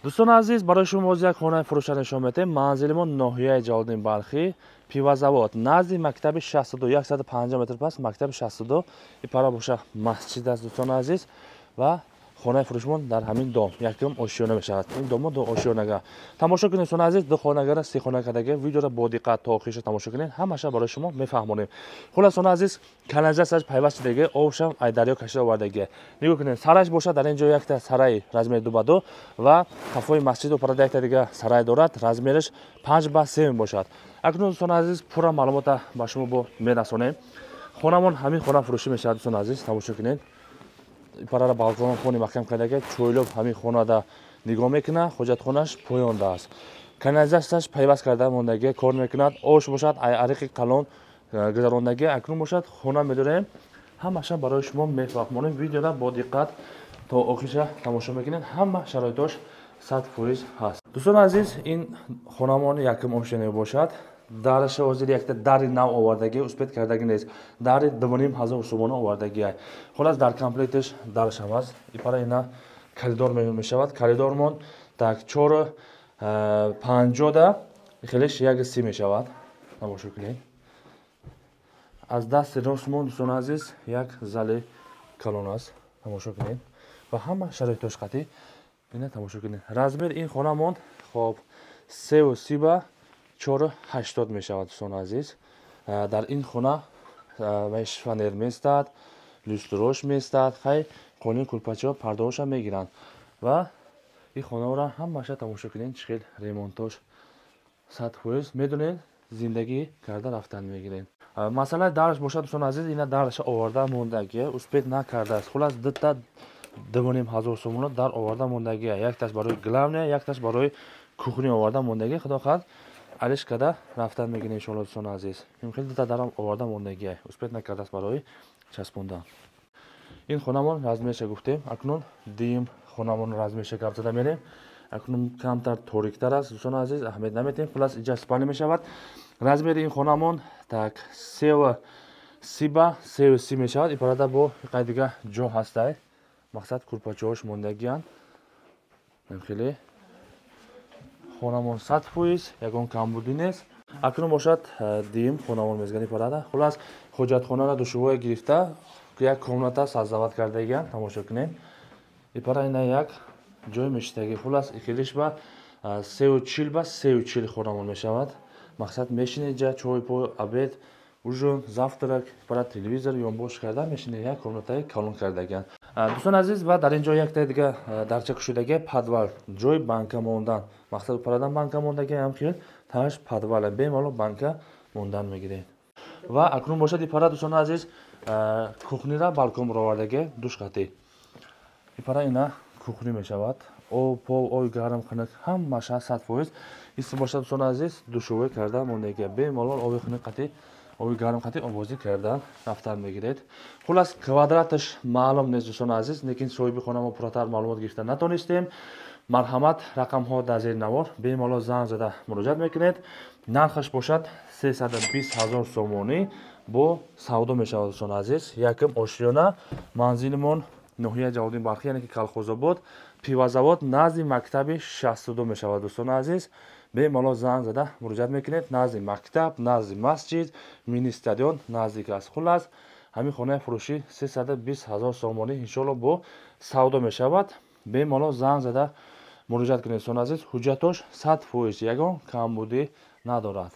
Дӯстони азиз, барои шумо боз як хонаи фурӯша нишон медиҳем. Манзили мо ноҳияи Ҷалолиддин Балхӣ, Пивозавод, назди мактаби 62, 150 метр пас мактаби 62, ипара боша масҷид аст, дӯстони азиз. Ва хонаи фурӯшмон дар ҳамин дом якум ошёна мешавад. Ин домо ду ошёнага. Тамошо кунед, дӯстони азиз, ду хонагара, се хона кадаги. Видеоро бо диққат то охирша тамошо кунед, ҳамаша барои шумо мефаҳмонем. Хулас, дӯстони азиз, канализатсияш пайваст шудаги, обшам ай дарё кашида овардаги. Нигоҳ кунед, сараш бошад, дар ин ҷо якта сарай размери 2 ба 2 ва қафои масҷиду парада якта дига сарай дорад, размераш 5 ба 3 мебошад. Акнун, дӯстони азиз, пурра маълумота ба шумо бо мерасонем. Хонамон ҳамин хона фурӯшӣ мешавад, дӯстони азиз, тамошо кунед. Парара балкон хони маҳкам кардаги, чойлоб ҳамин хонада нигоҳ мекунад, ҳоҷатхонаш поёнда аст. Канализатсияш пайваст карда мондаги, кор мекунад. Ош бошад, ариқи калон гузарондаги. Акнун бошад, хона медорем, ҳамаша барои шумо мефаҳмонем. Видеоро бо диққат то охирша тамошо мекунед, ҳама шароитош 100% ҳаст. Дӯстони азиз, ин хонамон якум ошёна бошад. Дараша ҳозир якта дари нав овардаги, успет кардаги нест. Дари 2500 сомона овардаги. Хулас, дар комплекташ дарашам аст. Ипара ина коридор мешавад. Коридормон так 4,50 да хелеш 1,30 мешавад. Тамошо кунед. Аз дасти ростмон, дӯстони азиз, як зали калон аст. Тамошо кунед. Ва ҳама шароитош қатӣ ина тамошо кунед. Размер ин хонамон хоб 3,30 ба 4,80 мешавад, дӯстони азиз. Дар ин хона шифонер меистад, люстрош меистад, хай қолин кулпачаҳо пардоҳоша мегиранд. Ва ин хонаро ҳамаша тамошо кунед, чӣ хел ремонтош 100%. Медонед, зиндагӣ карда рафтан мегиред. Масъалаи дарш бошад, дӯстони азиз, ина дарша оварда мондагия, успет накардааст. Хулас, дута 2500 сомона дар оварда мондагия. Якташ барои главная, якташ барои кухня оварда мондагия. Худо хоҳад, алиш када рафтан мегирем, иншоалло, дӯстони азиз. Ин хеле дута дарам оварда мондагия, успет накардааст барои часпондан. Ин хонамон размерша гуфтем. Акнун дуюм хонамон размерша гап зада мерем. Акнун камтар ториктар аст, дӯстони азиз, аҳамият наметем. Хулас, инҷа спальня мешавад. Размери ин хонамон так 3,30 ба 3,30 мешавад. Ипарада бо иқай дига ҷо ҳастай. Мақсад, курпачаҳош мондагиянд. Хеле хонамон 100%, ягон камбудӣ нест. Акнун бошад, дуюм хонамон мезгани парада. Хулас, ҳоҷатхонаро душувое гирифта, як комната сазават кардагиянд, тамошо кунед. Ипара ина як ҷой мешитагӣ. Хулас, ихелиш ба 3,40 ба 3,40 хонамон мешавад. Мақсад, мешинед ҷа, чой по, обед, ужин, завтрак, ипара телевизор ёнбош карда мешинед, як комнатаи калон кардагиянд. Дӯстони азиз, ва дар ин ҷо якта дига дарча кушодаги, подвал, ҷои банка мондан. Мақсад, парадан банка мондаги, ҳам хел таш подвал, бемалол банка мондан мегиред. Ва акнун бошад, ипара, дӯстони азиз, кухнира балкон баровардаги, душ қатӣ. Ипара ина кухни мешавад. Об, пов, ои гарм, хунук ҳамаша 100%. Исти бошад, дӯстони азиз, душовой карда мондаги, бемалол оби хунук қатӣ, оби гарм қатӣ обозӣ кардан рафтан мегиред. Хулас, квадраташ маълум нест, дӯстони азиз, лекин соҳиби хона мо пурратар маълумот гирифта натонистем. Марҳамат, рақамҳо дар зери навор, бемалол занг зада муроҷиат мекунед. Нархаш бошад 320 000 сомонӣ бо савдо мешавад, дӯстони азиз. Якум ошёна, манзилимон ноҳияи Ҷалолиддин Балхӣ, яъне ки Колхозобод, Пивозавод, назди мактаби 62 мешавад, дӯстони азиз. Бемалол занг зада муроҷиат мекунед. Назди мактаб, назди масҷид, мини стадион наздик аст. Хулас, ҳамин хонаи фурӯшӣ 320 000 сомонӣ, иншоалло, бо савдо мешавад. Бемалол занг зада муроҷиат кунед, дӯстони азиз. Ҳуҷҷатош 100%, ягон камбудӣ надорад.